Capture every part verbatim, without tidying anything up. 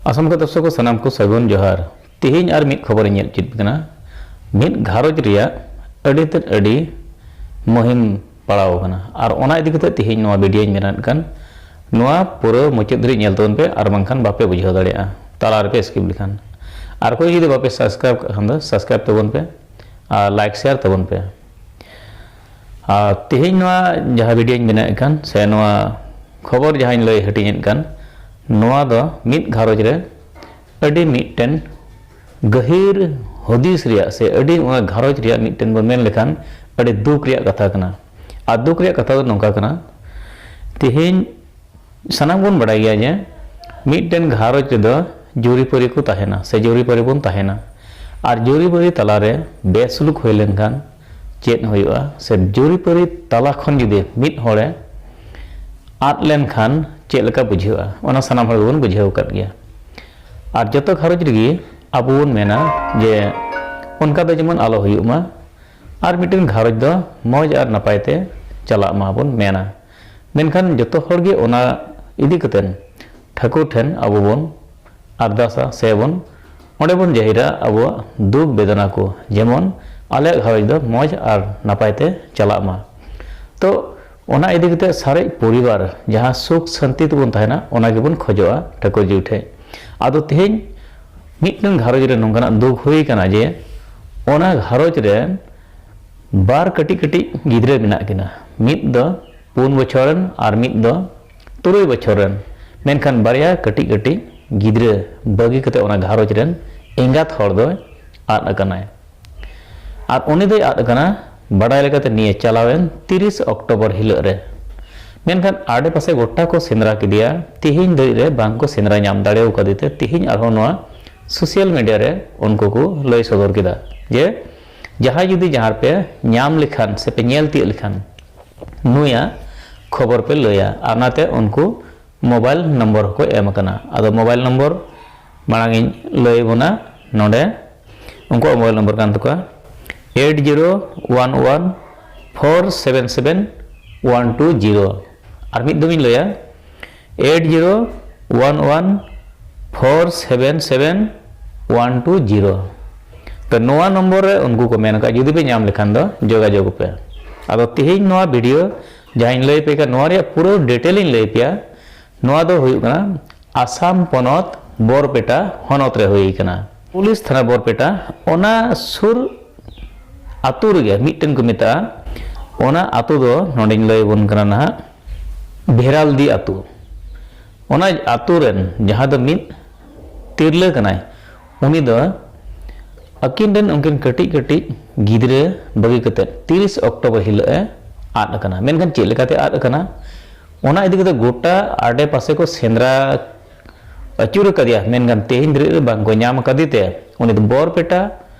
ᱟᱥᱟᱢ ᱠᱚ ᱫᱚᱨᱥᱚᱠ ᱠᱚ ᱥᱟᱱᱟᱢ ᱠᱚ ᱥᱟᱹᱜᱩᱱ ᱡᱚᱦᱟᱨ᱾ ᱛᱮᱦᱮᱧ ᱟᱨ ᱢᱤᱫ ᱠᱷᱚᱵᱚᱨᱤᱧ ᱧᱮᱞ ᱪᱮᱫ ᱠᱟᱱᱟ᱾ ᱢᱤᱫ ᱜᱷᱟᱨᱚᱸᱡᱽ ᱨᱮᱭᱟᱜ ᱟᱹᱰᱤ ᱛᱮᱫ ᱟᱹᱰᱤ ᱢᱩᱦᱤᱢ ᱯᱟᱲᱟᱣ ᱟᱠᱟᱱᱟ, ᱟᱨ ᱚᱱᱟ ᱤᱫᱤ ᱠᱟᱛᱮ ᱛᱮᱦᱮᱧ ᱱᱚᱣᱟ ᱵᱷᱤᱰᱤᱭᱳᱧ ᱵᱮᱱᱟᱣᱮᱫ ᱠᱟᱱ᱾ ᱱᱚᱣᱟ ᱯᱩᱨᱟᱹ ᱢᱩᱪᱟᱹᱫ ᱫᱷᱟᱹᱨᱤᱡ ᱧᱮᱞ ᱛᱟᱵᱚᱱ ᱯᱮ, ᱟᱨ ᱵᱟᱝᱠᱷᱟᱱ ᱵᱟᱯᱮ ᱵᱩᱡᱷᱟᱹᱣ ᱫᱟᱲᱮᱭᱟᱜᱼᱟ ᱛᱟᱞᱟ ᱨᱮᱯᱮ ᱥᱠᱤᱯ ᱞᱮᱠᱷᱟᱱ᱾ ᱟᱨ ᱚᱠᱚᱭ ᱡᱩᱫᱤ ᱵᱟᱯᱮ ᱥᱟᱵᱥᱠᱨᱟᱭᱤᱵ ᱠᱟᱜ ᱠᱷᱟᱱ ᱫᱚ ᱥᱟᱵᱥᱠᱨᱟᱭᱤᱵ ᱛᱟᱵᱚᱱ ᱯᱮ, ᱟᱨ ᱞᱟᱭᱤᱠ ᱥᱮᱭᱟᱨ ᱛᱟᱵᱚᱱ ᱯᱮ᱾ ᱟᱨ ᱛᱮᱦᱮᱧ ᱱᱚᱣᱟ ᱡᱟᱦᱟᱸ ᱵᱷᱤᱰᱤᱭᱳᱧ ᱵᱮᱱᱟᱣᱮᱫ ᱠᱟᱱ, ᱥᱮ ᱱᱚᱣᱟ ᱠᱷᱚᱵᱚᱨ ᱡᱟᱦᱟᱸᱧ ᱞᱟᱹᱭ ᱦᱟᱹᱴᱤᱧᱮᱫ ᱠᱟᱱ, ᱱᱚᱣᱟ ᱫᱚ ᱢᱤᱫ ᱜᱷᱟᱨᱚᱸᱡᱽ ᱨᱮ ᱟᱹᱰᱤ ᱢᱤᱫᱴᱮᱱ ᱜᱟᱹᱦᱤᱨ ᱦᱩᱫᱤᱥ ᱨᱮᱭᱟᱜ, ᱥᱮ ᱟᱹᱰᱤ ᱚᱱᱟ ᱜᱷᱟᱨᱚᱸᱡᱽ ᱨᱮᱭᱟᱜ ᱢᱤᱫᱴᱮᱱ ᱵᱚᱱ ᱢᱮᱱ ᱞᱮᱠᱷᱟᱱ ᱟᱹᱰᱤ ᱫᱩᱠ ᱨᱮᱭᱟᱜ ᱠᱟᱛᱷᱟ ᱠᱟᱱᱟ᱾ ᱟᱨ ᱫᱩᱠ ᱨᱮᱭᱟᱜ ᱠᱟᱛᱷᱟ ᱫᱚ ᱱᱚᱝᱠᱟ ᱠᱟᱱᱟ, ᱛᱮᱦᱮᱧ ᱥᱟᱱᱟᱢ ᱵᱚᱱ ᱵᱟᱲᱟᱭ ᱜᱮᱭᱟ ᱡᱮ ᱢᱤᱫᱴᱮᱱ ᱜᱷᱟᱨᱚᱸᱡᱽ ᱨᱮᱫᱚ ᱡᱩᱨᱤᱯᱟᱹᱨᱤ ᱠᱚ ᱛᱟᱦᱮᱱᱟ, ᱥᱮ ᱡᱩᱨᱤᱯᱟᱹᱨᱤ ᱵᱚᱱ ᱛᱟᱦᱮᱱᱟ᱾ ᱟᱨ ᱡᱩᱨᱤᱯᱟᱹᱨᱤ ᱛᱟᱞᱟᱨᱮ ᱵᱮᱥᱩᱞᱩᱠ ᱦᱩᱭ ᱞᱮᱱᱠᱷᱟᱱ ᱪᱮᱫ ᱦᱩᱭᱩᱜᱼᱟ, ᱥᱮ ᱡᱩᱨᱤᱯᱟᱹᱨᱤ ᱛᱟᱞᱟ ᱠᱷᱚᱱ ᱡᱩᱫᱤ ᱢᱤᱫ ᱦᱚᱲᱮ ᱟᱫ ᱞᱮᱱᱠᱷᱟᱱ ᱪᱮᱫ ᱞᱮᱠᱟ ᱵᱩᱡᱷᱟᱹᱜᱼᱟ, ᱚᱱᱟ ᱥᱟᱱᱟᱢ ᱦᱚᱲ ᱜᱮᱵᱚᱱ ᱵᱩᱡᱷᱟᱹᱣ ᱟᱠᱟᱫ ᱜᱮᱭᱟ᱾ ᱟᱨ ᱡᱚᱛᱚ ᱜᱷᱟᱨᱚᱸᱡᱽ ᱨᱮᱜᱮ ᱟᱵᱚ ᱵᱚᱱ ᱢᱮᱱᱟ ᱡᱮ ᱚᱱᱠᱟ ᱫᱚ ᱡᱮᱢᱚᱱ ᱟᱞᱚ ᱦᱩᱭᱩᱜ ᱢᱟ, ᱟᱨ ᱢᱤᱫᱴᱮᱱ ᱜᱷᱟᱨᱚᱸᱡᱽ ᱫᱚ ᱢᱚᱡᱽ ᱟᱨ ᱱᱟᱯᱟᱭ ᱛᱮ ᱪᱟᱞᱟᱜ ᱢᱟ ᱵᱚᱱ ᱢᱮᱱᱟ᱾ ᱢᱮᱱᱠᱷᱟᱱ ᱡᱚᱛᱚ ᱦᱚᱲ ᱜᱮ ᱚᱱᱟ ᱤᱫᱤ ᱠᱟᱛᱮ ᱴᱷᱟᱹᱠᱩᱨ ᱴᱷᱮᱱ ᱟᱵᱚ ᱵᱚᱱ ᱟᱨᱫᱟᱥᱟ, ᱥᱮ ᱵᱚᱱ ᱚᱸᱰᱮ ᱵᱚᱱ ᱡᱟᱹᱦᱤᱨᱟ ᱟᱵᱚᱣᱟᱜ ᱫᱩᱠ ᱵᱮᱫᱚᱱᱟ ᱠᱚ, ᱡᱮᱢᱚᱱ ᱟᱞᱮᱭᱟᱜ ᱜᱷᱟᱨᱚᱸᱡᱽ ᱫᱚ ᱢᱚᱡᱽ ᱟᱨ ᱱᱟᱯᱟᱭ ᱛᱮ ᱪᱟᱞᱟᱜ ᱢᱟ᱾ ᱛᱚ ᱚᱱᱟ ᱤᱫᱤ ᱠᱟᱛᱮ ᱥᱟᱨᱮᱡ ᱯᱚᱨᱤᱵᱟᱨ ᱡᱟᱦᱟᱸ ᱥᱩᱠ ᱥᱟᱱᱛᱤ ᱛᱮᱵᱚᱱ ᱛᱟᱦᱮᱱᱟ, ᱚᱱᱟ ᱜᱮᱵᱚᱱ ᱠᱷᱚᱡᱚᱜᱼᱟ ᱴᱷᱟᱹᱠᱩᱨ ᱡᱤᱣᱤ ᱴᱷᱮᱡ᱾ ᱟᱫᱚ ᱛᱮᱦᱮᱧ ᱢᱤᱫᱴᱮᱱ ᱜᱷᱟᱨᱚᱸᱡᱽ ᱨᱮ ᱱᱚᱝᱠᱟᱱᱟᱜ ᱫᱩᱠ ᱦᱩᱭ ᱟᱠᱟᱱᱟ ᱡᱮ ᱚᱱᱟ ᱜᱷᱟᱨᱚᱸᱡᱽ ᱨᱮ ᱵᱟᱨ ᱠᱟᱹᱴᱤᱡ ᱠᱟᱹᱴᱤᱡ ᱜᱤᱫᱽᱨᱟᱹ ᱢᱮᱱᱟᱜ ᱠᱤᱱᱟ᱾ ᱢᱤᱫ ᱫᱚ ᱯᱩᱱ ᱵᱚᱪᱷᱚᱨ ᱨᱮᱱ ᱟᱨ ᱢᱤᱫ ᱫᱚ ᱛᱩᱨᱩᱭ ᱵᱚᱪᱷᱚᱨ ᱨᱮᱱ᱾ ᱢᱮᱱᱠᱷᱟᱱ ᱵᱟᱨᱭᱟ ᱠᱟᱹᱴᱤᱡ ᱠᱟᱹᱴᱤᱡ ᱜᱤᱫᱽᱨᱟᱹ ᱵᱟᱹᱜᱤ ᱠᱟᱛᱮ ᱚᱱᱟ ᱜᱷᱟᱨᱚᱸᱡᱽ ᱨᱮᱱ ᱮᱸᱜᱟᱛ ᱦᱚᱲ ᱫᱚᱭ ᱟᱫ ᱟᱠᱟᱱᱟᱭ᱾ ᱟᱨ ᱩᱱᱤ ᱫᱚᱭ ᱟᱫ ᱟᱠᱟᱱᱟ ᱵᱟᱰᱟᱭ ᱞᱮᱠᱟᱛᱮ ᱱᱤᱭᱟᱹ ᱪᱟᱞᱟᱣᱮᱱ ᱛᱤᱨᱤᱥ ᱚᱠᱴᱳᱵᱚᱨ ᱦᱤᱞᱳᱜ ᱨᱮ᱾ ᱢᱮᱱᱠᱷᱟᱱ ᱟᱰᱮᱯᱟᱥᱮ ᱜᱚᱴᱟ ᱠᱚ ᱥᱮᱸᱫᱽᱨᱟ ᱠᱮᱫᱮᱭᱟ, ᱛᱮᱦᱮᱧ ᱫᱷᱟᱹᱨᱤᱡ ᱨᱮ ᱵᱟᱝ ᱠᱚ ᱥᱮᱸᱫᱽᱨᱟ ᱧᱟᱢ ᱫᱟᱲᱮ ᱟᱠᱟᱫᱮ ᱛᱮ ᱛᱮᱦᱮᱧ ᱟᱨᱦᱚᱸ ᱱᱚᱣᱟ ᱥᱳᱥᱟᱞ ᱢᱤᱰᱤᱭᱟ ᱨᱮ ᱩᱱᱠᱩ ᱠᱚ ᱞᱟᱹᱭ ᱥᱚᱫᱚᱨ ᱠᱮᱫᱟ ᱡᱮ ᱡᱟᱦᱟᱸᱭ ᱡᱩᱫᱤ ᱡᱟᱦᱟᱸ ᱨᱮᱯᱮ ᱧᱟᱢ ᱞᱮᱠᱷᱟᱱ ᱥᱮ ᱯᱮ ᱧᱮᱞ ᱛᱤᱭᱳᱜ ᱞᱮᱠᱷᱟᱱ ᱱᱩᱭᱟᱜ ᱠᱷᱚᱵᱚᱨ ᱯᱮ ᱞᱟᱹᱭᱟ, ᱟᱨ ᱚᱱᱟᱛᱮ ᱩᱱᱠᱩ ᱢᱳᱵᱟᱭᱤᱞ ᱱᱚᱢᱵᱚᱨ ᱦᱚᱸᱠᱚ ᱮᱢ ᱟᱠᱟᱱᱟ᱾ ᱟᱫᱚ ᱢᱳᱵᱟᱭᱤᱞ ᱱᱚᱢᱵᱚᱨ ᱢᱟᱲᱟᱝ ᱤᱧ ᱞᱟᱹᱭ ᱟᱵᱚᱱᱟ ᱱᱚᱰᱮ᱾ ᱩᱱᱠᱩᱣᱟᱜ ᱢᱳᱵᱟᱭᱤᱞ ᱱᱚᱢᱵᱚᱨ ᱠᱟᱱ ᱛᱟᱠᱚᱣᱟ eight zero one one four seven seven one two zero᱾ ᱟᱨ ᱢᱤᱫ ᱫᱚᱢ ᱤᱧ ᱞᱟᱹᱭᱟ, eight zero one one four seven seven one two zero᱾ ᱛᱚ ᱱᱚᱣᱟ ᱱᱚᱢᱵᱚᱨ ᱨᱮ ᱩᱱᱠᱩ ᱠᱚ ᱢᱮᱱ ᱟᱠᱟᱫ, ᱡᱩᱫᱤ ᱯᱮ ᱧᱟᱢ ᱞᱮᱠᱷᱟᱱ ᱫᱚ ᱡᱳᱜᱟᱡᱳᱜᱽ ᱯᱮ᱾ ᱟᱫᱚ ᱛᱮᱦᱮᱧ ᱱᱚᱣᱟ ᱵᱷᱤᱰᱤᱭᱳ ᱡᱟᱦᱟᱸᱧ ᱞᱟᱹᱭ ᱯᱮ ᱠᱟᱱ, ᱱᱚᱣᱟ ᱨᱮᱭᱟᱜ ᱯᱩᱨᱟᱹ ᱰᱤᱴᱮᱞ ᱤᱧ ᱞᱟᱹᱭ ᱯᱮᱭᱟ᱾ ᱱᱚᱣᱟ ᱫᱚ ᱦᱩᱭᱩᱜ ᱠᱟᱱᱟ ᱟᱥᱟᱢ ᱯᱚᱱᱚᱛ ᱵᱚᱨᱯᱮᱴᱟ ᱦᱚᱱᱚᱛ ᱨᱮ ᱦᱩᱭ ᱠᱟᱱᱟ᱾ ᱯᱩᱞᱤᱥ ᱛᱷᱟᱱᱟ ᱵᱚᱨᱯᱮᱴᱟ, ᱚᱱᱟ ᱥᱩᱨ ᱟᱹᱛᱩ ᱨᱮᱜᱮ ᱢᱤᱫᱴᱮᱱ ᱠᱚ ᱢᱮᱛᱟᱜᱼᱟ᱾ ᱚᱱᱟ ᱟᱹᱛᱩ ᱫᱚ ᱱᱚᱰᱮᱧ ᱞᱟᱹᱭ ᱟᱵᱚᱱ ᱠᱟᱱᱟ ᱱᱟᱦᱟᱜ, ᱵᱷᱮᱨᱟᱞᱫᱤ ᱟᱹᱛᱩ᱾ ᱚᱱᱟ ᱟᱹᱛᱩ ᱨᱮᱱ ᱡᱟᱦᱟᱸ ᱫᱚ ᱢᱤᱫ ᱛᱤᱨᱞᱟᱹ ᱠᱟᱱᱟᱭ, ᱩᱱᱤ ᱫᱚ ᱟᱹᱠᱤᱱ ᱨᱮᱱ ᱩᱱᱠᱤᱱ ᱠᱟᱹᱴᱤᱡ ᱠᱟᱹᱴᱤᱡ ᱜᱤᱫᱽᱨᱟᱹ ᱵᱟᱹᱜᱤ ᱠᱟᱛᱮᱫ ᱛᱤᱨᱤᱥ ᱚᱠᱴᱳᱵᱚᱨ ᱦᱤᱞᱳᱜ ᱮ ᱟᱫ ᱟᱠᱟᱱᱟ᱾ ᱢᱮᱱᱠᱷᱟᱱ ᱪᱮᱫ ᱞᱮᱠᱟᱛᱮ ᱟᱫ ᱟᱠᱟᱱᱟ, ᱚᱱᱟ ᱤᱫᱤ ᱠᱟᱛᱮ ᱜᱚᱴᱟ ᱟᱰᱮ ᱯᱟᱥᱮ ᱠᱚ ᱥᱮᱸᱫᱽᱨᱟ ᱟᱹᱪᱩᱨ ᱟᱠᱟᱫᱮᱭᱟ, ᱢᱮᱱᱠᱷᱟᱱ ᱛᱮᱦᱮᱧ ᱫᱷᱟᱹᱨᱤᱡ ᱨᱮ ᱵᱟᱝ ᱠᱚ ᱧᱟᱢ ᱟᱠᱟᱫᱮ ᱛᱮ ᱩᱱᱤ ᱫᱚ ᱵᱚᱨᱯᱮᱴᱟ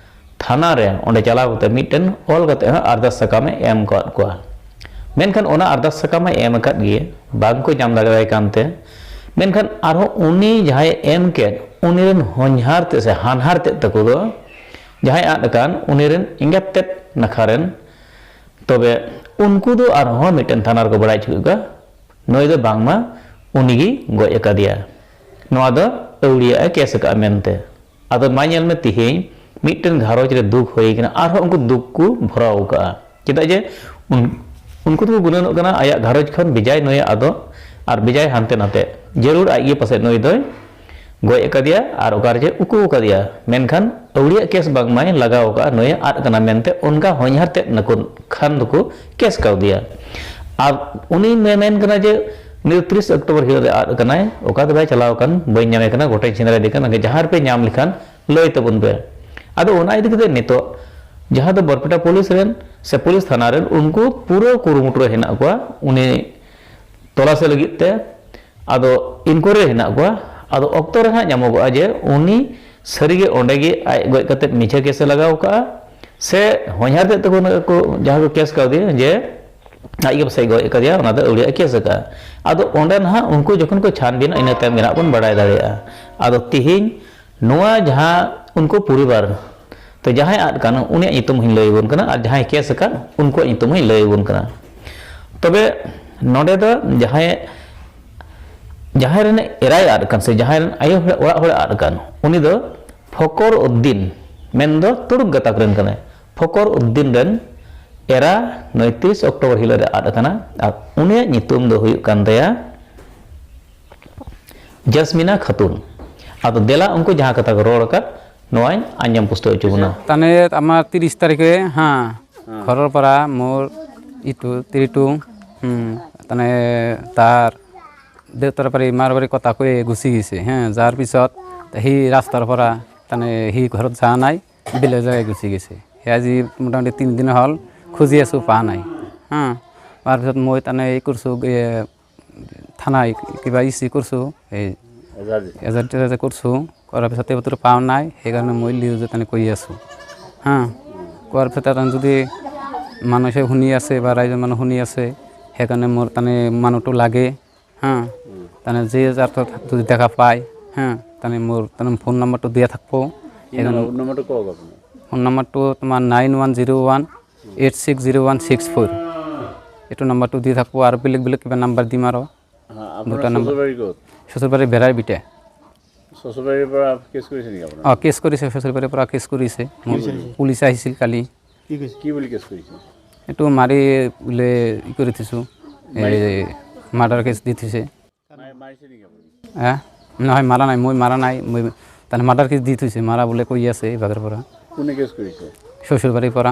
ᱛᱷᱟᱱᱟ ᱨᱮ ᱚᱸᱰᱮ ᱪᱟᱞᱟᱣ ᱠᱟᱛᱮ ᱢᱤᱫᱴᱮᱱ ᱚᱞ ᱠᱟᱛᱮ ᱦᱚᱸ ᱟᱨᱫᱟᱥ ᱥᱟᱠᱟᱢ ᱮ ᱮᱢ ᱟᱠᱟᱫ ᱠᱚᱣᱟ᱾ ᱢᱮᱱᱠᱷᱟᱱ ᱚᱱᱟ ᱟᱨᱫᱟᱥ ᱥᱟᱠᱟᱢ ᱮ ᱮᱢ ᱟᱠᱟᱫ ᱜᱮ, ᱵᱟᱝ ᱠᱚ ᱧᱟᱢ ᱫᱟᱲᱮᱭᱟᱭ ᱠᱟᱱᱛᱮ, ᱢᱮᱱᱠᱷᱟᱱ ᱟᱨᱦᱚᱸ ᱩᱱᱤ ᱡᱟᱦᱟᱸᱭ ᱮᱢ ᱠᱮᱫ, ᱩᱱᱤ ᱨᱮᱱ ᱦᱚᱧᱦᱟᱨ ᱛᱮᱫ ᱥᱮ ᱦᱟᱱᱦᱟᱨ ᱛᱮᱫ ᱛᱟᱠᱚ ᱫᱚ, ᱡᱟᱦᱟᱸᱭ ᱟᱫ ᱟᱠᱟᱱ, ᱩᱱᱤ ᱨᱮᱱ ᱮᱸᱜᱟᱛ ᱛᱮᱫ ᱱᱟᱠᱷᱟ ᱨᱮᱱ, ᱛᱚᱵᱮ ᱩᱱᱠᱩ ᱫᱚ ᱟᱨᱦᱚᱸ ᱢᱤᱫᱴᱮᱱ ᱛᱷᱟᱱᱟ ᱨᱮᱠᱚ ᱵᱟᱲᱟᱭ ᱦᱚᱪᱚ ᱠᱮᱫ ᱠᱚᱣᱟ, ᱱᱩᱭ ᱫᱚ ᱵᱟᱝᱢᱟ ᱩᱱᱤ ᱜᱮ ᱜᱚᱡ ᱟᱠᱟᱫᱮᱭᱟ, ᱱᱚᱣᱟ ᱫᱚ ᱟᱹᱣᱲᱤᱭᱟᱜ ᱮ ᱠᱮᱥ ᱟᱠᱟᱫᱼᱟ ᱢᱮᱱᱛᱮ᱾ ᱟᱫᱚ ᱢᱟ ᱧᱮᱞ ᱢᱮ, ᱛᱮᱦᱮᱧ ᱢᱤᱫᱴᱮᱱ ᱜᱷᱟᱨᱚᱸᱡᱽ ᱨᱮ ᱫᱩᱠ ᱦᱩᱭ ᱠᱟᱱᱟ, ᱟᱨᱦᱚᱸ ᱩᱱᱠᱩ ᱫᱩᱠ ᱠᱚ ᱵᱷᱚᱨᱟᱣ ᱟᱠᱟᱫᱼᱟ᱾ ᱪᱮᱫᱟᱜ ᱡᱮ ᱩᱱ-, ᱩᱱᱠᱩ ᱫᱚᱠᱚ ᱜᱩᱱᱟᱹᱱᱚᱜ ᱠᱟᱱᱟ ᱟᱭᱟᱜ ᱜᱷᱟᱨᱚᱸᱡᱽ ᱠᱷᱚᱱ ᱵᱮᱡᱟᱭ ᱱᱩᱭ ᱟᱫᱚ, ᱟᱨ ᱵᱮᱡᱟᱭ ᱦᱟᱱᱛᱮ ᱱᱟᱛᱮ᱾ ᱡᱟᱹᱨᱩᱲ ᱟᱡ ᱜᱮ ᱯᱟᱥᱮᱡ ᱱᱩᱭ ᱫᱚᱭ ᱜᱚᱡ ᱟᱠᱟᱫᱮᱭᱟ ᱟᱨ ᱚᱠᱟ ᱨᱮᱪᱚᱭ ᱩᱠᱩ ᱟᱠᱟᱫᱮᱭᱟ, ᱢᱮᱱᱠᱷᱟᱱ ᱟᱹᱣᱲᱤᱭᱟᱜ ᱠᱮᱥ ᱵᱟᱝᱢᱟᱭ ᱞᱟᱜᱟᱣ ᱟᱠᱟᱫᱼᱟ, ᱱᱩᱭᱮ ᱟᱫ ᱠᱟᱱᱟ ᱢᱮᱱᱛᱮ ᱚᱱᱠᱟ ᱦᱚᱧᱦᱟᱨ ᱛᱮᱫ ᱱᱩᱠᱩ ᱠᱷᱟᱱ ᱫᱚᱠᱚ ᱠᱮᱥ ᱠᱟᱣᱫᱮᱭᱟ᱾ ᱟᱨ ᱩᱱᱤ ᱢᱮ-, ᱢᱮᱱ ᱠᱟᱱᱟ ᱡᱮ ᱩᱱᱤ ᱫᱚ ᱛᱤᱨᱤᱥ ᱚᱠᱴᱳᱵᱚᱨ ᱦᱤᱞᱳᱜ ᱨᱮ ᱟᱫ ᱠᱟᱱᱟᱭ, ᱚᱠᱟ ᱛᱮ ᱵᱟᱭ ᱪᱟᱞᱟᱣ ᱟᱠᱟᱱ, ᱵᱟᱹᱧ ᱧᱟᱢᱮ ᱠᱟᱱᱟ, ᱜᱚᱴᱟᱧ ᱥᱮᱸᱫᱽᱨᱟ ᱤᱫᱤ ᱠᱟᱱᱟ, ᱡᱟᱦᱟᱸ ᱨᱮᱯᱮ ᱧᱟᱢ ᱞᱮᱠᱷᱟᱱ ᱞᱟᱹᱭ ᱛᱟᱵᱚᱱ ᱯᱮ᱾ ᱟᱫᱚ ᱚᱱᱟ ᱤᱫᱤ ᱠᱟᱛᱮ ᱱᱤᱛᱚᱜ ᱡᱟᱦᱟᱸ ᱫᱚ ᱵᱚᱨᱯᱮᱴᱟ ᱯᱩᱞᱤᱥ ᱨᱮᱱ ᱥᱮ ᱯᱩᱞᱤᱥ ᱛᱷᱟᱱᱟ ᱨᱮᱱ, ᱩᱱᱠᱩ ᱯᱩᱨᱟᱹ ᱠᱩᱨᱩᱢᱩᱴᱩ ᱨᱮ ᱦᱮᱱᱟᱜ ᱠᱚᱣᱟ ᱩᱱᱤ ᱛᱚᱞᱟᱥᱮ ᱞᱟᱹᱜᱤᱫ ᱛᱮ᱾ ᱟᱫᱚ ᱤᱱᱠᱩᱭᱟᱨᱤ ᱨᱮ ᱦᱮᱱᱟᱜ ᱠᱚᱣᱟ᱾ ᱟᱫᱚ ᱚᱠᱛᱚ ᱨᱮ ᱦᱟᱸᱜ ᱧᱟᱢᱚᱜᱚᱜᱼᱟ ᱡᱮ ᱩᱱᱤ ᱥᱟᱹᱨᱤᱜᱮ ᱚᱸᱰᱮ ᱜᱮ ᱟᱡ ᱜᱚᱡ ᱠᱟᱛᱮ ᱢᱤᱪᱷᱟᱹ ᱠᱮᱥ ᱮ ᱞᱟᱜᱟᱣ ᱠᱟᱜᱼᱟ, ᱥᱮ ᱦᱚᱧᱦᱟᱨ ᱛᱮᱫ ᱛᱟᱠᱚ ᱩᱱᱟᱹᱜ ᱠᱚ ᱡᱟᱦᱟᱸ ᱠᱚ ᱠᱮᱥ ᱠᱟᱣᱫᱮᱭᱟ ᱡᱮ ᱟᱡ ᱜᱮ ᱯᱟᱥᱮᱡ ᱜᱚᱡ ᱟᱠᱟᱫᱮᱭᱟ, ᱚᱱᱟ ᱫᱚ ᱟᱹᱣᱲᱤᱭᱟᱜ ᱮ ᱠᱮᱥ ᱟᱠᱟᱫᱼᱟ᱾ ᱟᱫᱚ ᱚᱸᱰᱮ ᱱᱟᱦᱟᱜ ᱩᱱᱠᱩ ᱡᱚᱠᱷᱚᱱ ᱠᱚ ᱪᱷᱟᱱᱵᱤᱱᱟ, ᱤᱱᱟᱹ ᱛᱟᱭᱚᱢ ᱜᱮ ᱱᱟᱦᱟᱜ ᱵᱚᱱ ᱵᱟᱲᱟᱭ ᱫᱟᱲᱮᱭᱟᱜᱼᱟ᱾ ᱟᱫᱚ ᱛᱤᱦᱤᱧ ᱱᱚᱣᱟ ᱡᱟᱦᱟᱸ ᱩᱱᱠᱩ ᱯᱚᱨᱤᱵᱟᱨ ᱛᱮ ᱡᱟᱦᱟᱸᱭ ᱟᱫ ᱠᱟᱱ, ᱩᱱᱤᱭᱟᱜ ᱧᱩᱛᱩᱢ ᱦᱚᱸᱧ ᱞᱟᱹᱭ ᱟᱵᱚᱱ ᱠᱟᱱᱟ, ᱟᱨ ᱡᱟᱦᱟᱸᱭ ᱠᱮᱥ ᱟᱠᱟᱫ, ᱩᱱᱠᱩᱣᱟᱜ ᱧᱩᱛᱩᱢ ᱦᱚᱸᱧ ᱞᱟᱹᱭ ᱟᱵᱚᱱ ᱠᱟᱱᱟ᱾ ᱛᱚᱵᱮ ᱱᱚᱰᱮ ᱫᱚ ᱡᱟᱦᱟᱸᱭ ᱡᱟᱦᱟᱸᱭ ᱨᱮᱱ ᱮᱨᱟᱭ ᱟᱫ ᱟᱠᱟᱱ ᱥᱮ ᱡᱟᱦᱟᱸᱭ ᱨᱮᱱ ᱟᱭᱳ ᱦᱚᱲ ᱚᱲᱟᱜ ᱦᱚᱲᱮ ᱟᱫ ᱟᱠᱟᱱ, ᱩᱱᱤ ᱫᱚ ᱯᱷᱚᱠᱚᱨ ᱩᱫᱫᱤᱱ ᱢᱮᱱᱫᱚ ᱛᱩᱲᱩᱠ ᱜᱟᱛᱟᱠ ᱨᱮᱱ ᱠᱟᱱᱟᱭ᱾ ᱯᱷᱚᱠᱚᱨ ᱩᱫᱫᱤᱱ ᱨᱮᱱ ᱮᱨᱟ ᱱᱩᱭ ᱛᱤᱨᱤᱥ ᱚᱠᱴᱳᱵᱚᱨ ᱦᱤᱞᱳᱜ ᱨᱮ ᱟᱫ ᱟᱠᱟᱱᱟ᱾ ᱟᱨ ᱩᱱᱤᱭᱟᱜ ᱧᱩᱛᱩᱢ ᱫᱚ ᱦᱩᱭᱩᱜ ᱠᱟᱱ ᱛᱟᱭᱟ ᱡᱟᱥᱢᱤᱱᱟ ᱠᱷᱟᱛᱩᱱ᱾ ᱟᱫᱚ ᱫᱮᱞᱟ ᱩᱱᱠᱩ ᱡᱟᱦᱟᱸ ᱠᱟᱛᱷᱟ ᱠᱚ ᱨᱚᱲ ᱟᱠᱟᱫ, ᱱᱚᱣᱟᱧ ᱟᱸᱡᱚᱢ ᱯᱩᱥᱴᱟᱹᱣ ᱦᱚᱪᱚ ᱵᱚᱱᱟ᱾ ᱛᱟᱦᱚᱞᱮ ᱟᱢᱟᱨ ᱛᱤᱨᱤᱥ ᱛᱟᱹᱨᱤᱠᱷ ᱨᱮ, ᱦᱮᱸ, ᱦᱮᱸ᱾ ᱠᱷᱚᱨᱚᱨ ᱯᱟᱨᱟ ᱢᱳᱨ ᱤᱴᱩ ᱛᱤᱨᱤᱴᱩ, ᱦᱩᱸ, ᱛᱟᱦᱚᱞᱮ ᱛᱟᱨ দেউতাৰ বাৰী, মাৰ বাৰী কথা কৈ গুচি গৈছে, হে, যোৱাৰ পিছত সি ৰাস্তাৰ পৰা তাৰমানে সি ঘৰত যোৱা নাই, বেলেগ জেগাত গুচি গৈছে। সি আজি মোটামুটি তিনিদিন হ'ল খুজি আছোঁ, পোৱা নাই, হা। পোৱাৰ পিছত মই তাৰমানে এই কৰিছোঁ, এ, থানাত কিবা ই চি কৰিছোঁ, এই এজাহার দিছে। এজাহাৰ টেজাহাৰ কৰিছোঁ, কৰাৰ পিছত এইবোৰতো পোৱা নাই, সেইকাৰণে মই নিউজত তাৰমানে কৈ আছোঁ, হা। কোৱাৰ পিছত তাৰমানে যদি মানুহে শুনি আছে বা ৰাইজৰ মানুহ শুনি আছে, সেইকাৰণে মোৰ তাৰমানে মানুহটো লাগে, হা। উম। তাৰমানে যে যাৰ তাত যদি দেখা পায়, হা, তাৰমানে মোৰ তাৰমানে ফোন নম্বৰটো দিয়া থাকিব। কি সেইকাৰণে নাম্বাৰ? ফোন নম্বৰটো কওক আপুনি। ফোন নম্বৰটো তোমাৰ nine one zero' one eight six zero' one six four. এইটো নম্বৰটো দি থাকিব আৰু বেলেগ বেলেগ কিবা নাম্বাৰ দিম আৰু। হা, আপোনাৰ দুটা নাম্বাৰ। শ্বশুৰবাৰী ক'ত? শ্বশুৰবাৰী বেৰাৰ বিটে। শ্বশুৰবাৰীৰ পৰা কেছ কৰিছে নেকি আপোনাৰ? অ, কেছ কৰিছে, শ্বশুৰবাৰীৰ পৰা কেছ কৰিছে। কি কৈছে? পুলিচ আহিছিল কালি। কি কৈছে? কি বুলি কেছ কৰিছে? এইটো মাৰি বোলে ই কৰি থৈছোঁ, এই মাৰিছে? মাৰ্ডাৰ কেছ দি থৈছে। মাৰি-, মাৰিছে নেকি আপুনি? হা? নহয়, মাৰা নাই, মই মাৰা নাই, মই তাৰমানে মাৰ্ডাৰ কেছ দি থৈছে, মাৰা বোলে কৈ আছে এইভাগৰ পৰা। কোনে কেছ কৰিছে? শ্বশুৰবাৰীৰ পৰা।